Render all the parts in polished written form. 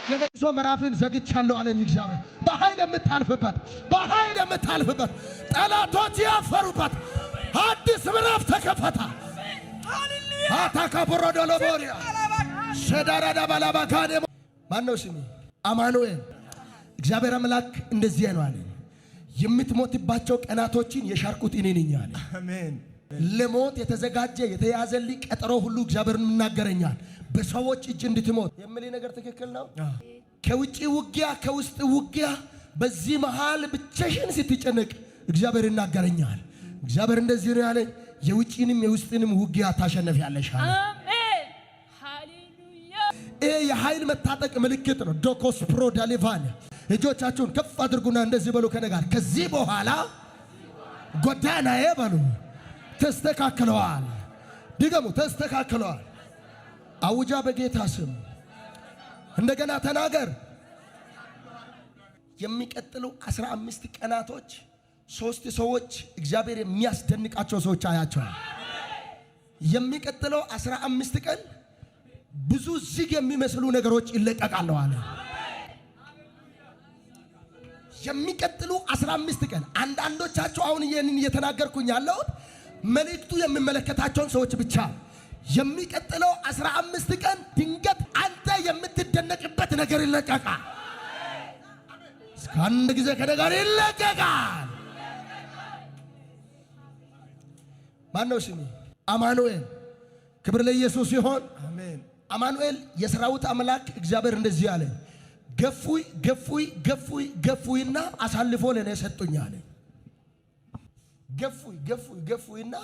የለቅሶ ምዕራፍን ዘግቻለሁ አለኝ እግዚአብሔር። በኃይል የምታልፍበት፣ በኃይል የምታልፍበት፣ ጠላቶች ያፈሩበት አዲስ ምዕራፍ ተከፈተ። አታካቦሮዶሎቦሪያ ሸዳራዳ ባላባካኔ ማነው ስሜ? አማኑኤል። እግዚአብሔር አምላክ እንደዚህ ነው አለኝ። የምትሞትባቸው ቀናቶችን የሻርኩት እኔ ነኝ አለ። አሜን። ለሞት የተዘጋጀ የተያዘልኝ ቀጠሮ ሁሉ እግዚአብሔር ይናገረኛል። በሰዎች እጅ እንድትሞት የሚል ነገር ትክክል ነው። ከውጭ ውጊያ፣ ከውስጥ ውጊያ፣ በዚህ መሃል ብቻሽን ስትጨነቅ እግዚአብሔር ይናገረኛል። እግዚአብሔር እንደዚህ ነው ያለኝ፣ የውጭንም የውስጥንም ውጊያ ታሸነፊያለሽ አለ። አሜን። ሃሌሉያ። ይሄ የኃይል መታጠቅ ምልክት ነው። ዶኮስ ፕሮ ዳሊቫን እጆቻችሁን ከፍ አድርጉና እንደዚህ በሉ ከኔ ጋር፣ ከዚህ በኋላ ጎዳናዬ በሉ ተስተካክለዋል። ድገሙ፣ ተስተካክለዋል። አውጃ በጌታ ስም እንደገና ተናገር። የሚቀጥሉ 15 ቀናቶች ሶስት ሰዎች እግዚአብሔር የሚያስደንቃቸው ሰዎች አያቸዋል። የሚቀጥለው 15 ቀን ብዙ ዝግ የሚመስሉ ነገሮች ይለቀቃሉ አለ። የሚቀጥሉ 15 ቀን አንዳንዶቻችሁ አሁን ይህንን እየተናገርኩኝ ያለሁት መልእክቱ የሚመለከታቸውን ሰዎች ብቻ። የሚቀጥለው 15 ቀን ድንገት አንተ የምትደነቅበት ነገር ይለቀቃል። እስከ አንድ ጊዜ ከኔ ጋር ይለቀቃል። ማነው ስሜ? አማኑኤል። ክብር ለኢየሱስ ይሆን። አሜን። አማኑኤል የሰራዊት አምላክ እግዚአብሔር እንደዚህ አለ፣ ገፉይ ገፉይ ገፉይ ገፉይና አሳልፎ ለእኔ ሰጡኝ አለ። ገፉይ ገፉይ ገፉይና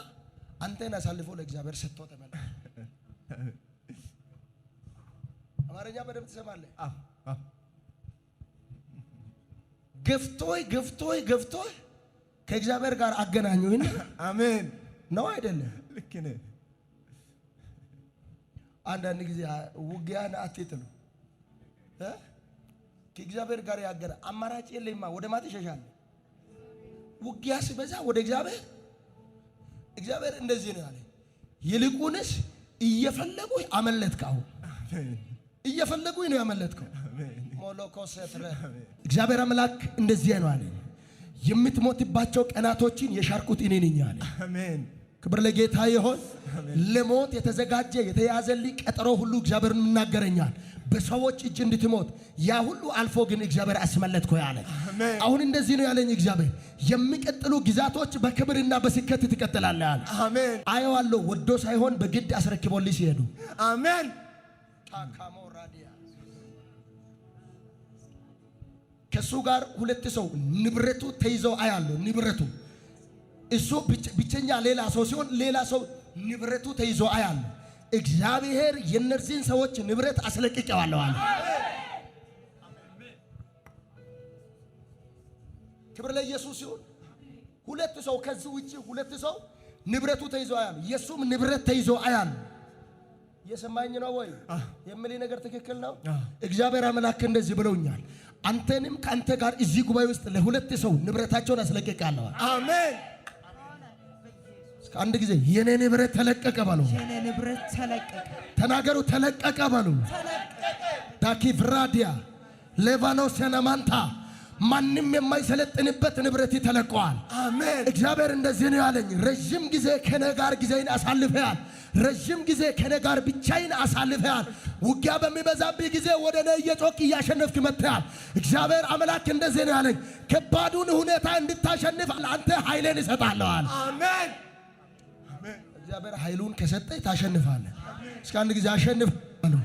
አንተን አሳልፎ ለእግዚአብሔር ሰጥቶ ተመለሰ። አማርኛ በደንብ ትሰማለህ? ገፍቶይ ገፍቶይ ገፍቶይ ከእግዚአብሔር ጋር አገናኙኝና አሜን። ነው አይደለም? ልክ ነህ። አንዳንድ ጊዜ ውጊያን አትጥሉ እ ከእግዚአብሔር ጋር ያገና አማራጭ የለኝማ። ወደ ማን ትሸሻለህ? ውጊያ ሲበዛ ወደ እግዚአብሔር። እግዚአብሔር እንደዚህ ነው ያለኝ፣ ይልቁንስ እየፈለጉህ አመለጥከው። እየፈለጉኝ ነው ያመለጥከው። ሞሎኮሴትረ እግዚአብሔር አምላክ እንደዚህ ነው አለኝ፣ የምትሞትባቸው ቀናቶችን የሻርኩት እኔ ነኝ አለ። አሜን። ክብር ለጌታ ይሆን። ለሞት የተዘጋጀ የተያዘልኝ ቀጠሮ ሁሉ እግዚአብሔር ይናገረኛል። በሰዎች እጅ እንድትሞት ያ ሁሉ አልፎ ግን እግዚአብሔር አስመለጥኮ ያለ። አሜን። አሁን እንደዚህ ነው ያለኝ እግዚአብሔር፣ የሚቀጥሉ ግዛቶች በክብርና በስኬት ትቀጥላለህ አለ። አሜን። አየዋለሁ ወዶ ሳይሆን በግድ አስረክቦልኝ ሲሄዱ አሜን። ከእሱ ጋር ሁለት ሰው ንብረቱ ተይዘው አያለሁ። ንብረቱ እሱ ብቸኛ ሌላ ሰው ሲሆን ሌላ ሰው ንብረቱ ተይዞ አያለሁ። እግዚአብሔር የእነዚህን ሰዎች ንብረት አስለቅቄዋለሁ አለ። ክብር ለኢየሱስ ይሁን። ሁለት ሰው ከዚህ ውጪ ሁለት ሰው ንብረቱ ተይዞ አያለሁ። የእሱም ንብረት ተይዞ አያለሁ። እየሰማኝ ነው ወይ? የምልህ ነገር ትክክል ነው። እግዚአብሔር አምላክ እንደዚህ ብለውኛል። አንተንም ከአንተ ጋር እዚህ ጉባኤ ውስጥ ለሁለት ሰው ንብረታቸውን አስለቅቄአለሁ። አሜን። እስከ አንድ ጊዜ የኔ ንብረት ተለቀቀ በሉ። የኔ ንብረት ተለቀቀ። ተናገሩ፣ ተለቀቀ በሉ። ዳኪቭራዲያ ሌቫኖስ ሰነማንታ ማንም የማይሰለጥንበት ንብረት ተለቀዋል። አሜን። እግዚአብሔር እንደዚህ ነው ያለኝ፣ ረዥም ጊዜ ከኔ ጋር ጊዜን አሳልፈሃል። ረዥም ጊዜ ከኔ ጋር ብቻዬን አሳልፈሃል። ውጊያ በሚበዛብህ ጊዜ ወደ እኔ እየጮክ እያሸነፍክ መጥተሃል። እግዚአብሔር አምላክ እንደዚህ ነው ያለኝ፣ ከባዱን ሁኔታ እንድታሸንፍ አንተ ኃይሌን እሰጣለሁ አለ። አሜን። እግዚአብሔር ኃይሉን ከሰጠህ ታሸንፋለህ። እስከ አንድ ጊዜ አሸንፋለሁ።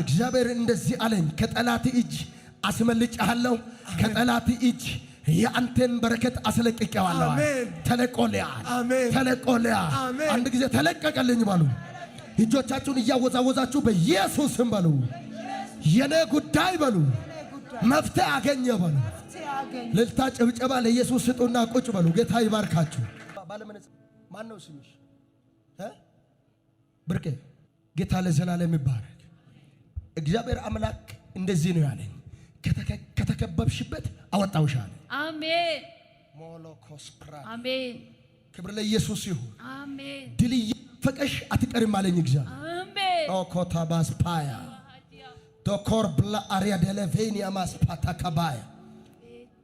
እግዚአብሔር እንደዚህ አለኝ፣ ከጠላት እጅ አስመልጬሃለሁ። ከጠላት እጅ የአንተን በረከት አስለቅቄዋለሁ። አሜን። ተለቆልሃል። አሜን። ተለቆልሃል። አሜን። አንድ ጊዜ ተለቀቀልኝ በሉ። እጆቻችሁን እያወዛወዛችሁ በኢየሱስ ስም በሉ። የኔ ጉዳይ በሉ፣ መፍትሄ አገኘ በሉ። መፍትሄ አገኘ። ልልታ ጭብጨባ ለኢየሱስ ስጡና ቁጭ በሉ። ጌታ ይባርካችሁ። ባለመነጽር ማን ነው ስምሽ? ብርቄ። ጌታ ለዘላለም ይባረክ። እግዚአብሔር አምላክ እንደዚህ ነው ያለኝ፣ ከተከበብሽበት አወጣውሻለሁ። አሜን። ሞሎኮስፕራ አሜን። ክብር ለኢየሱስ ይሁን። አሜን። ድል እየፈቀሽ አትቀርም አለኝ እግዚአብሔር። አሜን። ኦኮታባስፓያ ዶኮር ብላ አሪያ ደለቬኒያ ማስፓታ ከባያ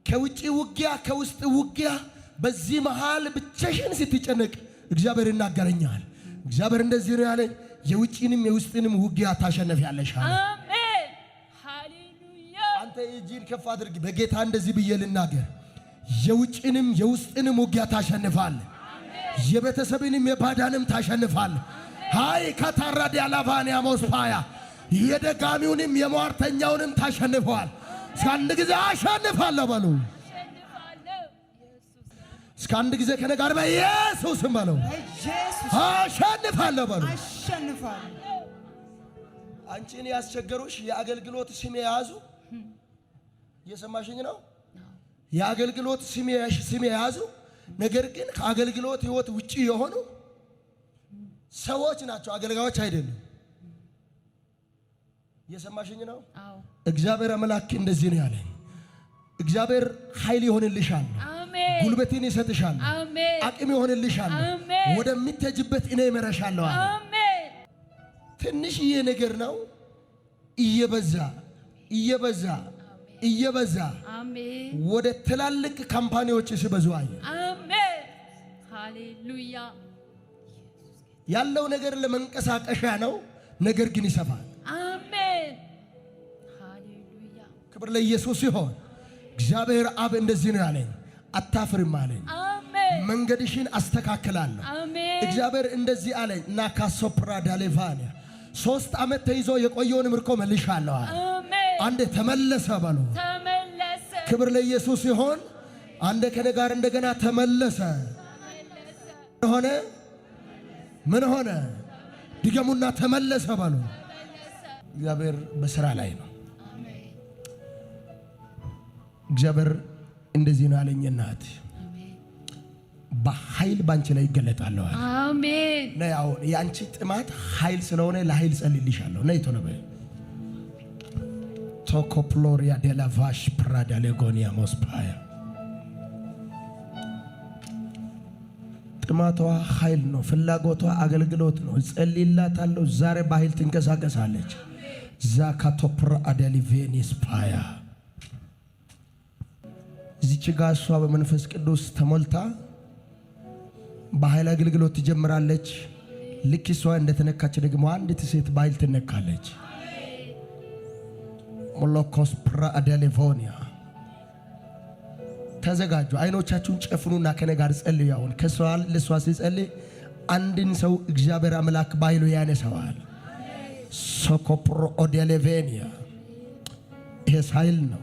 ከውጭ ውጊያ ከውስጥ ውጊያ፣ በዚህ መሃል ብቻሽን ስትጨነቅ እግዚአብሔር ይናገረኛል። እግዚአብሔር እንደዚህ ነው ያለኝ፣ የውጭንም የውስጥንም ውጊያ ታሸነፊያለሽ አለ። አሜን። ሃሌሉያ። አንተ እጅን ከፍ አድርግ። በጌታ እንደዚህ ብዬ ልናገር፣ የውጭንም የውስጥንም ውጊያ ታሸንፋለህ። የቤተሰብንም የባዳንም ታሸንፋለህ። ሃይ ከታራዲ አላቫኒያ ሞስፓያ የደጋሚውንም የሟርተኛውንም ታሸንፈዋል። እስከ አንድ ጊዜ አሸንፋለሁ በሉ። አሸንፋለሁ። ኢየሱስ። እስከ አንድ ጊዜ ከኔ ጋር በኢየሱስም በሉ። በኢየሱስ አሸንፋለሁ በሉ። አሸንፋለሁ። አንቺን ያስቸገሩሽ የአገልግሎት ስም የያዙ፣ እየሰማሽኝ ነው? የአገልግሎት ስም የያዙ ነገር ግን ከአገልግሎት ሕይወት ውጪ የሆኑ ሰዎች ናቸው፣ አገልጋዮች አይደሉም። እየሰማሽኝ ነው? አዎ። እግዚአብሔር አምላክ እንደዚህ ነው ያለኝ። እግዚአብሔር ኃይል ይሆንልሻል፣ አሜን። ጉልበትን ይሰጥሻል፣ አሜን። አቅም ይሆንልሻል። አሜን። ወደምትሄጂበት እኔ እመራሻለሁ አለ። አሜን። ትንሽዬ ነገር ነው፣ እየበዛ እየበዛ እየበዛ አሜን። ወደ ትላልቅ company ዎች ሲበዙ አየ። አሜን። ሃሌሉያ። ያለው ነገር ለመንቀሳቀሻ ነው፣ ነገር ግን ይሰፋል። አሜን። ሃሌሉያ። ክብር ለኢየሱስ ይሆን። እግዚአብሔር አብ እንደዚህ ነው ያለኝ፣ አታፍሪም አለኝ። አሜን። መንገድሽን አስተካክላለሁ። አሜን። እግዚአብሔር እንደዚህ አለኝ፣ ናካሶፕራ ዳሌቫኒያ 3 ዓመት ተይዞ የቆየውን ምርኮ መልሻለሁ አለ። አሜን። አንዴ ተመለሰ በሉ። ተመለሰ። ክብር ለኢየሱስ ይሆን። አንዴ ከኔ ጋር እንደገና ተመለሰ። ተመለሰ። ሆነ ምን ሆነ? ድገሙና ተመለሰ በሉ። እግዚአብሔር በስራ ላይ ነው። አሜን። እግዚአብሔር እንደዚህ ነው ያለኝ፣ እናት አሜን። በኃይል ባንቺ ላይ ይገለጣለሁ አለ። አሜን። ነይ አሁን የአንቺ ጥማት ኃይል ስለሆነ ለኃይል ጸልይልሻለሁ። ነይ ቶሎ በይ። ቶኮፕሎሪያ ዴላቫሽ ፕራዳ ሌጎኒያ ሞስፓያ ጥማቷ ኃይል ነው። ፍላጎቷ አገልግሎት ነው። ጸልይላታለሁ። ዛሬ በኃይል ትንቀሳቀሳለች። ዛካቶፕራ አደሊቬኒስ ፓያ እዚች ጋ እሷ በመንፈስ ቅዱስ ተሞልታ በኃይል አገልግሎት ትጀምራለች። ልክ እሷ እንደተነካች ደግሞ አንዲት ሴት በኃይል ትነካለች። ሞሎኮስ ፕራ አደሊቮኒያ ተዘጋጁ። አይኖቻችሁን ጨፍኑና ከኔ ጋር ጸልዩ። አሁን ከሷ ለሷ ሲጸልይ አንድን ሰው እግዚአብሔር አምላክ በኃይሉ ያነሳዋል። ሶኮፕሮ ኦዴሌቬኒያ ይሄስ ኃይል ነው።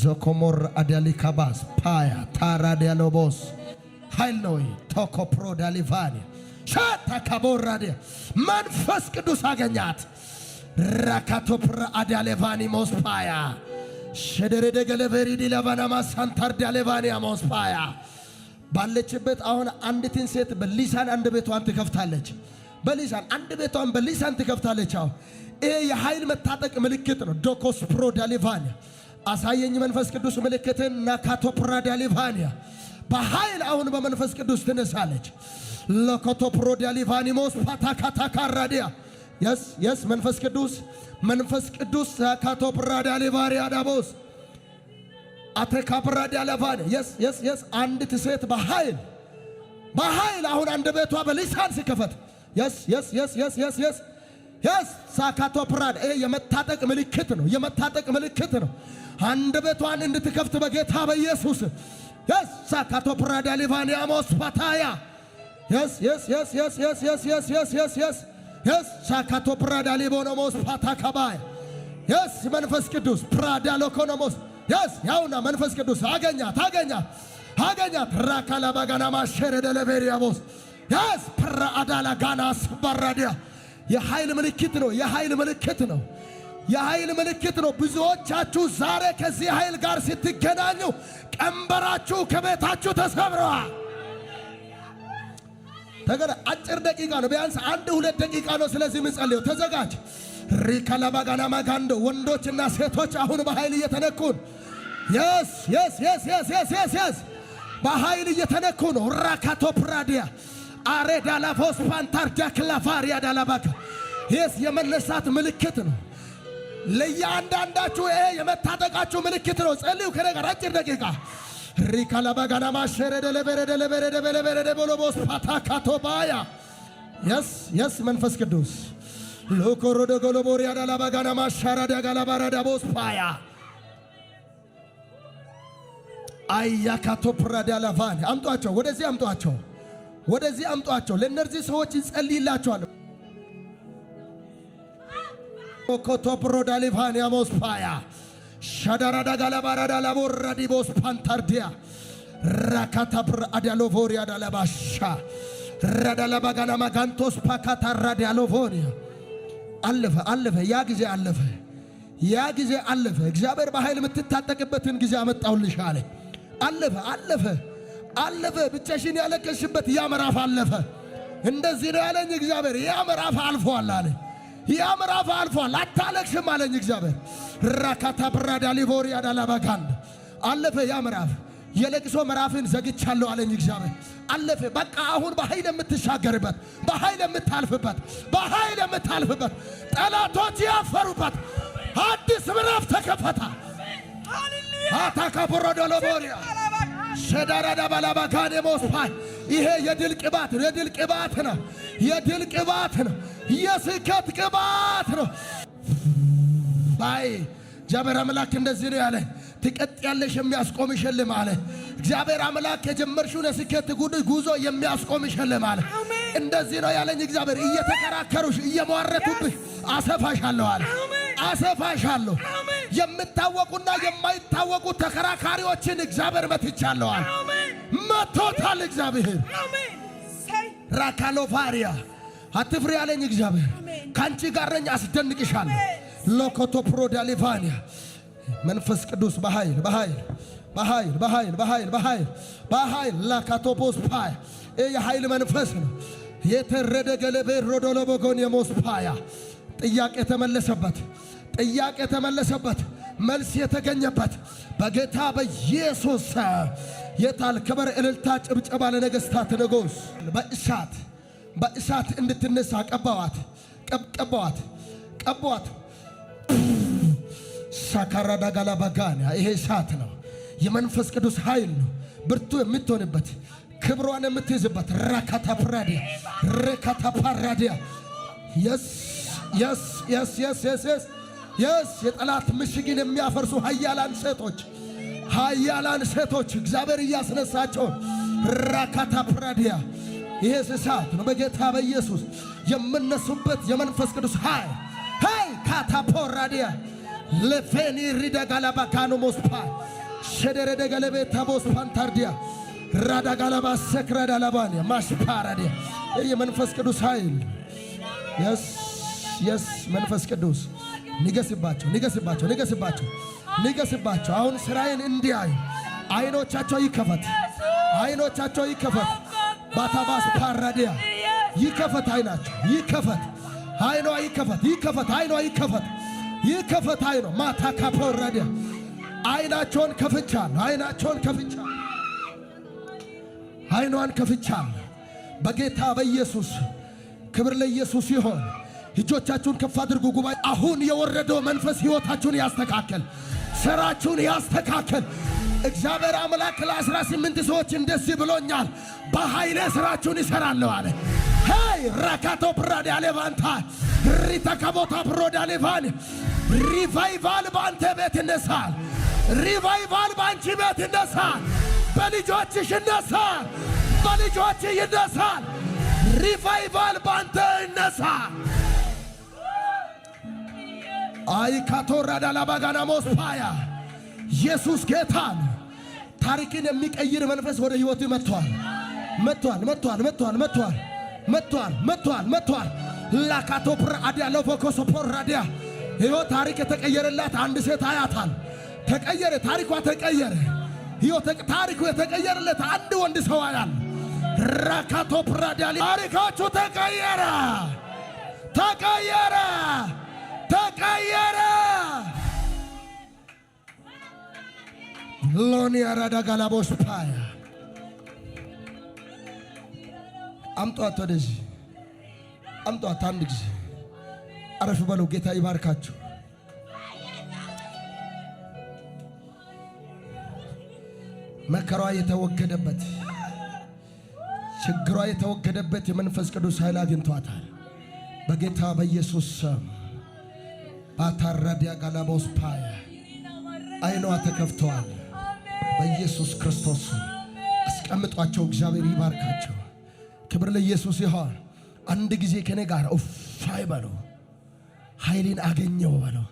ዘኮሞር አዳሊካባስ ፓያ ታራዲያሎቦስ ኃይል ነው። ይሄ ቶኮፕሮ ዳሊቫኒያ ሻታ ካቦራዲያ መንፈስ ቅዱስ አገኛት። ራካቶፕራ አዳሌቫኒ ሞስፓያ ሸደረደገለቨሪዲ ለቫናማ ሳንታር ዳሌቫኒያ ሞስፓያ ባለችበት አሁን አንዲትን ሴት በሊሳን አንድ ቤቷን ትከፍታለች። በሊሳን አንድ ቤቷን በሊሳን ትከፍታለች። አሁን ይሄ የኃይል መታጠቅ ምልክት ነው። ዶኮስ ፕሮ ዳሊቫኒያ አሳየኝ መንፈስ ቅዱስ ምልክትን። ናካቶ ፕራ ዳሊቫኒያ በኃይል አሁን በመንፈስ ቅዱስ ትነሳለች። ለኮቶ ፕሮ ዳሊቫኒሞስ ፓታካታካራዲያ yes, yes፣ መንፈስ ቅዱስ፣ መንፈስ ቅዱስ ካቶ ፕራ ዳሊቫሪያ ዳቦስ አተካፕራ ዳለቫን yes, yes, yes። አንዲት ሴት በኃይል በኃይል አሁን አንድ ቤቷ በሊሳን ሲከፈት yes, yes, yes, yes, yes, yes, yes። ሳካቶ ፕራድ ይሄ የመታጠቅ ምልክት ነው። የመታጠቅ ምልክት ነው። አንድ ቤቷን እንድትከፍት በጌታ በኢየሱስ yes። ሳካቶ ፕራድ ሊቫኒያሞስ ፓታያ yes, yes, yes, yes, yes, yes, yes, yes, yes, yes, yes። ሳካቶ ፕራዳ ሊቦኖሞስ ፓታካባይ yes። መንፈስ ቅዱስ ፕራዳ ሎኮኖሞስ yes። ያውና መንፈስ ቅዱስ አገኛት፣ አገኛት፣ አገኛት። ራካላ ባጋና ማሸረ ደለቬሪያሞስ yes። ፕራ አዳላ ጋናስ ባራዲያ የኃይል ምልክት ነው። የኃይል ምልክት ነው። የኃይል ምልክት ነው። ብዙዎቻችሁ ዛሬ ከዚህ ኃይል ጋር ስትገናኙ ቀንበራችሁ ከቤታችሁ ተሰብረዋል። ተገና አጭር ደቂቃ ነው፣ ቢያንስ አንድ ሁለት ደቂቃ ነው። ስለዚህ የምንጸልየው ተዘጋጅ። ሪካላባጋና ማጋንዶ ወንዶችና ሴቶች አሁን በኃይል እየተነኩን yes, yes, yes, yes, yes, yes, yes፣ በኃይል እየተነኩ ነው። ራካቶ ፕራዲያ አሬ ዳላፎስ ፓንታር ዳክላፋሪያ ዳላባካ yes፣ የመነሳት ምልክት ነው። ለእያንዳንዳችሁ ይሄ የመታጠቃችሁ ምልክት ነው። ጸልዩ ከኔ ጋር አጭር ደቂቃ። ሪካላባጋናማ ሸረደለበረደለበረደበለበረደ ቦሎቦስ ፓታካቶባያ። Yes, yes. መንፈስ ቅዱስ ሎኮሮደ ጎሎቦሪያ ዳላባጋናማ ሻራዳ ጋላባራዳ ቦስ ፓያ አያካቶ ፕራዳ ላቫን። አምጧቸው፣ ወደዚህ አምጧቸው፣ ወደዚህ አምጧቸው። ለእነዚህ ሰዎች እንጸልይላቸዋለሁ። ኮቶ ፕሮዳሊቫኒያ ሞስፓያ ሻዳራዳ ጋላባራዳ ላቦራዲ ቦስ ፓንታርዲያ ራካታ ፕር አዳሎቮሪያ ዳላባሻ ራዳላባጋና ማጋንቶስ ፓካታ ራዲያሎቮኒያ። አለፈ፣ አለፈ። ያ ጊዜ አለፈ። ያ ጊዜ አለፈ። እግዚአብሔር በኃይል የምትታጠቅበትን ጊዜ አመጣሁልሽ አለ። አለፈ፣ አለፈ፣ አለፈ። ብቻሽን ያለቀሽበት ያ ምዕራፍ አለፈ። እንደዚህ ነው ያለኝ እግዚአብሔር። ያ ምዕራፍ አልፏል አለ። ያ ምዕራፍ አልፏል፣ አታለቅሽም አለኝ እግዚአብሔር። ራካታ ብራዳ ሊቮሪያ ዳላባጋንድ። አለፈ ያ ምዕራፍ። የለቅሶ ምዕራፍን ዘግቻለሁ አለኝ እግዚአብሔር። አለፈ። በቃ አሁን በኃይል የምትሻገርበት፣ በኃይል የምታልፍበት፣ በኃይል የምታልፍበት፣ ጠላቶች ያፈሩበት አዲስ ምዕራፍ ተከፈተ። አታካቦሮዶሎቦሪያ ሸዳራዳ ባላባካኔ ሞስፓይ። ይሄ የድል ቅባት ነው። የድል ቅባት ነው። የድል ቅባት ነው። የስኬት ቅባት ነው። ባይ እግዚአብሔር አምላክ እንደዚህ ነው ያለ። ትቀጥያለሽ፣ የሚያስቆምሽ የለም አለ። እግዚአብሔር አምላክ የጀመርሽውን የስኬት ጉዞ የሚያስቆምሽ የለም አለ። እንደዚህ ነው ያለኝ እግዚአብሔር። እየተከራከሩሽ እየሟረቱብሽ አሰፋሻለሁ አለ። አሰፋሻለሁ። የምታወቁና የማይታወቁ ተከራካሪዎችን እግዚአብሔር መትቻለሁ አለ። መቶታል እግዚአብሔር። ራካሎፋሪያ አትፍሪ ያለኝ እግዚአብሔር። ከአንቺ ጋር ነኝ፣ አስደንቅሻለሁ። ሎኮቶ ፕሮዳሊቫኒያ። መንፈስ ቅዱስ በኃይል፣ በኃይል፣ በኃይል፣ በኃይል፣ በኃይል፣ በኃይል፣ በኃይል። ላካቶፖስ ፓያ። ይህ የኃይል መንፈስ ነው። የተረደ ገለቤ ሮዶሎቦጎን የሞስፓያ። ጥያቄ የተመለሰበት፣ ጥያቄ የተመለሰበት፣ መልስ የተገኘበት በጌታ በኢየሱስ። የታል ክብር፣ እልልታ፣ ጭብጨባ ለነገስታት ንጉሥ? በእሳት፣ በእሳት እንድትነሳ ቀባዋት፣ ቀባዋት፣ ቀባዋት። ሳካራዳ ጋላባጋንያ። ይሄ እሳት ነው። የመንፈስ ቅዱስ ኃይል ነው። ብርቱ የምትሆንበት፣ ክብሯን የምትይዝበት። ራካታ ፕራዲያ ሬካታ ፓራዲያ። Yes, yes, yes, yes, yes, yes, yes. የጠላት ምሽግን የሚያፈርሱ ኃያላን ሴቶች፣ ኃያላን ሴቶች እግዚአብሔር እያስነሳቸው። ራካታ ፕራዲያ። ይሄ እሳት ነው። በጌታ በኢየሱስ የምነሱበት የመንፈስ ቅዱስ ኃይል። ሄይ ካታፖራዲያ ለፌኒ ሪደጋላባካኖ ሞስፓ ሸደረደገለቤ ታቦስ ፓንታርዲያ ራዳጋላባ ሰክራዳላባንያ ማሽፓራዲያ። ይህ የመንፈስ ቅዱስ ኃይል። Yes, yes. መንፈስ ቅዱስ ንገስባቸው፣ ንገስባቸው፣ ንገስባቸው፣ ንገስባቸው። አሁን ስራዬን እንዲያዩ አይኖቻቸው ይከፈት፣ አይኖቻቸው ይከፈት። ባታባስ ፓራዲያ። ይከፈት፣ አይናቸው ይከፈት፣ አይኗ ይከፈት፣ ይከፈት፣ አይኗ ይከፈት፣ ይከፈት። አይኗ ማታ ካፖራዲያ። አይናቸውን ከፍቻለሁ፣ አይናቸውን ከፍቻለሁ፣ አይኗን ከፍቻለሁ። በጌታ በኢየሱስ። ክብር ለኢየሱስ ይሆን። እጆቻችሁን ከፍ አድርጉ። ጉባኤ፣ አሁን የወረደው መንፈስ ሕይወታችሁን ያስተካከል፣ ስራችሁን ያስተካከል። እግዚአብሔር አምላክ ለ18 ሰዎች እንደዚህ ብሎኛል፣ በኃይሌ ስራችሁን ይሰራለሁ አለ። Hey ራካቶ ብራዳ ሌቫንታ ሪተከቦታ ብሮዳ ሌቫን። Revival በአንተ ቤት ይነሳል። Revival በአንቺ ቤት ይነሳል። በልጆችሽ ይነሳል። በልጆች ይነሳል። Revival በአንተ ይነሳል። አይ ካቶራዳ ላባጋናሞስ ፓያ። ኢየሱስ ጌታ ነው። ታሪክን የሚቀይር መንፈስ ወደ ህይወት መጥቷል። መጥቷል፣ መጥቷል፣ መጥቷል፣ መጥቷል፣ መጥቷል፣ መጥቷል፣ መጥቷል። ላካቶ ፕር አዲያ ለፎኮሶ ፖራዲያ። ህይወት ታሪክ የተቀየረላት አንድ ሴት አያታል። ተቀየረ፣ ታሪኳ ተቀየረ። ህይወት ታሪኩ የተቀየረለት አንድ ወንድ ሰው አያል። ራካቶ ፕራዲያ። ታሪካችሁ ተቀየረ፣ ተቀየረ፣ ተቀየረ። ሎኒ አራዳ ጋላቦስ ፓያ። አምጧት፣ ወደዚህ አምጧት። አንድ ጊዜ አረፍ በሉ። ጌታ ይባርካችሁ። መከሯ የተወገደበት፣ ችግሯ የተወገደበት የመንፈስ ቅዱስ ኃይል አግኝቷታል። በጌታ በኢየሱስ ስም ባታራዲያ ጋላቦስ ፓያ አይኗ ተከፍተዋል። በኢየሱስ ክርስቶስ አስቀምጧቸው። እግዚአብሔር ይባርካቸው። ክብር ለኢየሱስ ይሆን። አንድ ጊዜ ከኔ ጋር እፋይ በለው። ኃይሌን አገኘው በለው።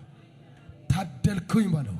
ታደልኩኝ በለው።